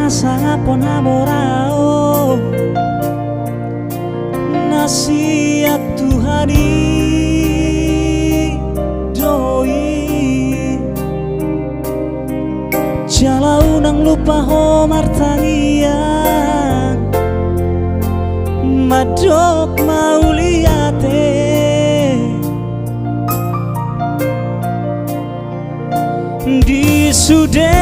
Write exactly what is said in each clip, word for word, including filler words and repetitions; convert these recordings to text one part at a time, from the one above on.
Hasangapon hamoraon na sian Tuhan i do i. Jala unang lupa ho martangiang, mandok mauliate di sude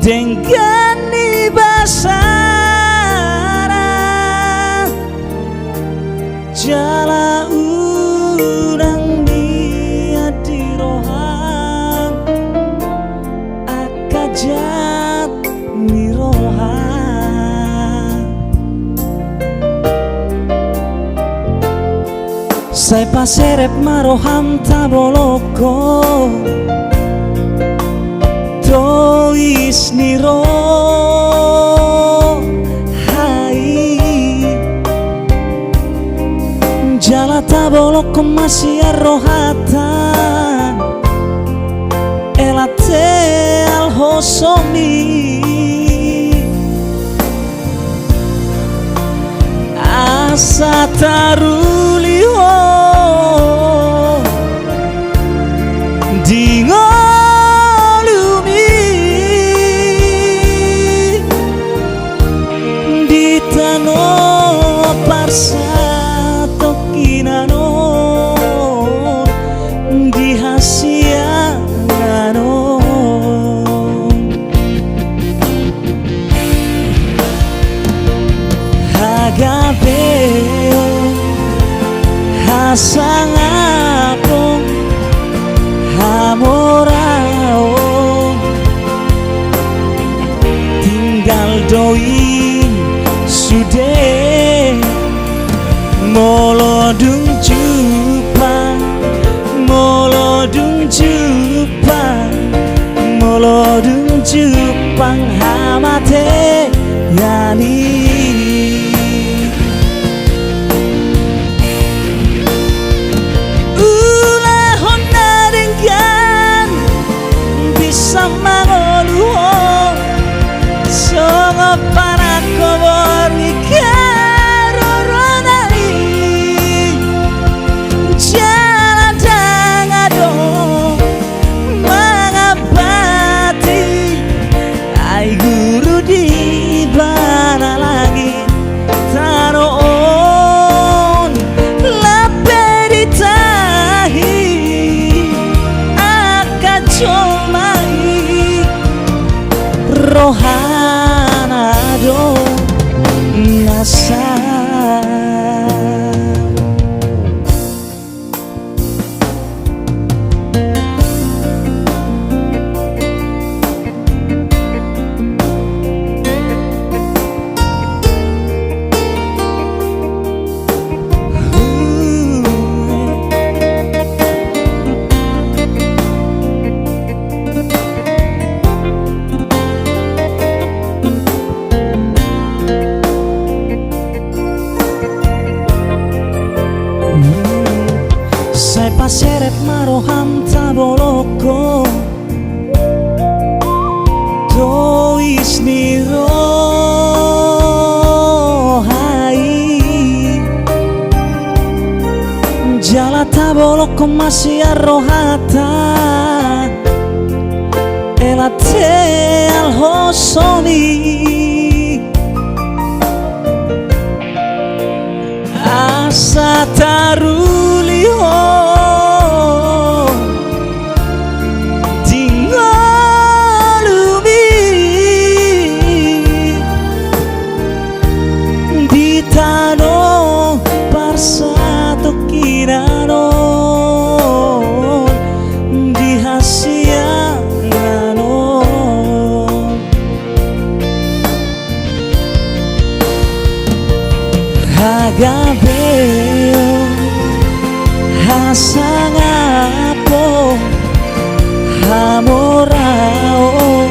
denggan ni basana. Jala unang nian di roham angka jat ni roha. Sai paserep ma roham tabolongkon tois ni roha i. Jala tabolongkon ma sian rohanta hela teal hosom i. Asa taruli ho di ngolumi di tano parsatongkinan on, di hasiangan on. Hagabeon, hasangapon, hamoraon, tinggal do i sude. Molo dung jumpang, molo dung jumpang, molo dung jumpang hamatean i. Ulahon na denggan bisa mangolu ho songon panangko borngin haroroan i. Jala ndang adong mangambati ai guru di bana langit tano on. Lam pe ditahi angka jolma i, rohana do na sah. Sai paserep ma roham tabolongkon tois ni roha i. Jala tabolongkon ma sian rohanta hela teal hosom i. Asa taruli ho di ngolumi di tano parsatongkinan on, di hasiangan on. Hagabeon, hasangapon, hamoraon,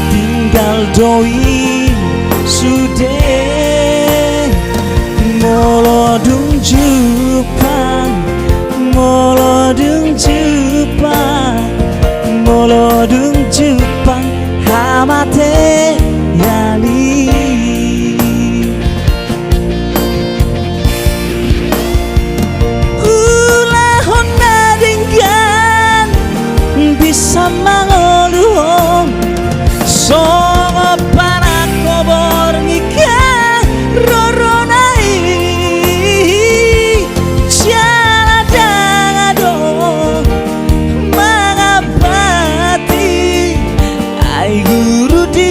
tinggal do i sude. Molo dung jumpang, molo dung jumpang Molo dung jumpang hamatean i, ulahon na denggan bisa mangoluhon songon panangko borngin rorona i. Jala ndang adong mangapati ai guru di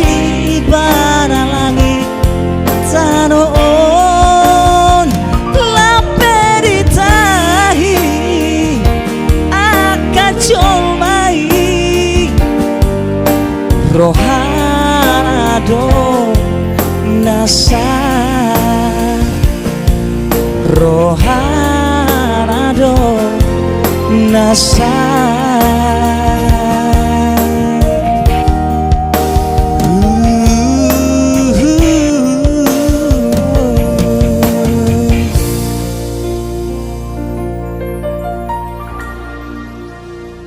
bara langit tano on, lam pe ditahi angka jolma i. Rohana do na sa, rohana do na sa